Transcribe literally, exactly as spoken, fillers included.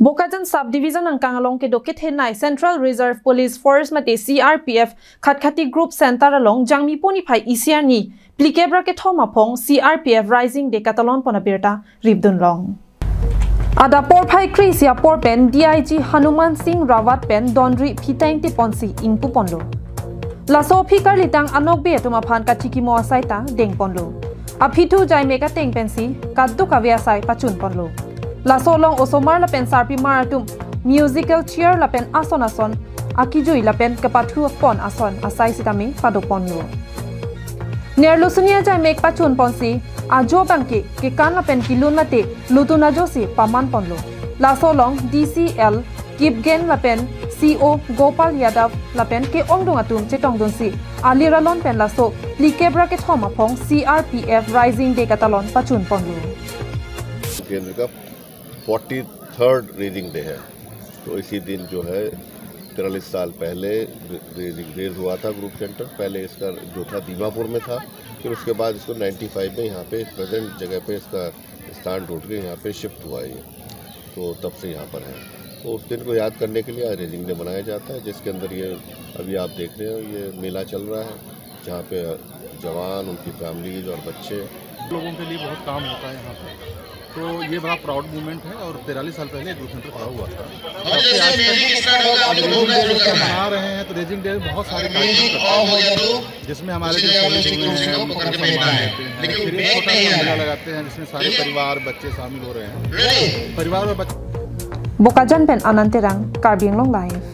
Bokajan Subdivision angkang along kedo kethenei Central Reserve Police Force mate C R P F Khatkhati Group Center along Jangmipo niphai isi arni phlikep ra kethom aphong C R P F Raising Day katalon pon abirta ripdun long. Adap porphai kre-isi apor pen D I G Hanuman Singh Rawat pen donri phiteng tiponsi ingpu ponlo. Laso aphi karlitang anokbe atum aphan kachikimo asai ta deng ponlo. Aphi thu jaimek ateng pensi kadokave asai pachun ponlo. Laso along osomar lapen sarpimar atum musical chair lapen ason ason akijui lapen kepathu pon ason asai sitame padok ponlo. Nerlo sunia jaimek pachun ponsi ajo abangke kekan lapen kelun mate lutun ajosi paman ponlo. Laso along D C L Kipgen lapen C O Gopal Yadav lapen ke-ongdung atum chetongdunsi alir alon pen laso phlikep ra kethom aphong C R P F Raising Day katalon pachun ponlo. केंद्र का forty third raising day है। तो इसी दिन जो है तिरालीस साल पहले रेजिंग रेज हुआ था ग्रुप सेंटर। पहले इसका जो था दीमापुर में था, फिर उसके बाद इसको नाइन्टी फ़ाइव में यहाँ पे प्रेजेंट जगह पे इसका स्थान ढूंढ के यहाँ पे शिफ्ट हुआ है ये। तो तब से यहाँ पर है। तो उस दिन को याद करने के लिए आज रेजिंग डे मनाया जाता है, जिसके अंदर ये अभी आप देख रहे हो, ये मेला चल रहा है, जहाँ पे जवान, उनकी फैमिलीज और बच्चे लोगों के लिए बहुत काम होता है यहाँ पे। तो ये बड़ा प्राउड मोमेंट है और तिरालीस साल पहले ग्रुप सेंटर खड़ा हुआ था। तब से आज तक अब रेजिंग डे जब हम मना रहे हैं तो रेजिंग डे में बहुत सारे कार्यक्रम करते हैं, जिसमें हमारे जो शहीद हुए हैं उनका सम्मान देते हैं। फिर एक छोटा सा मेला लगाते हैं जिसमें सारे परिवार, बच्चे शामिल हो रहे हैं। परिवार और बच्चे Bokajan pen Anand Terang, Karbi Anglong Live.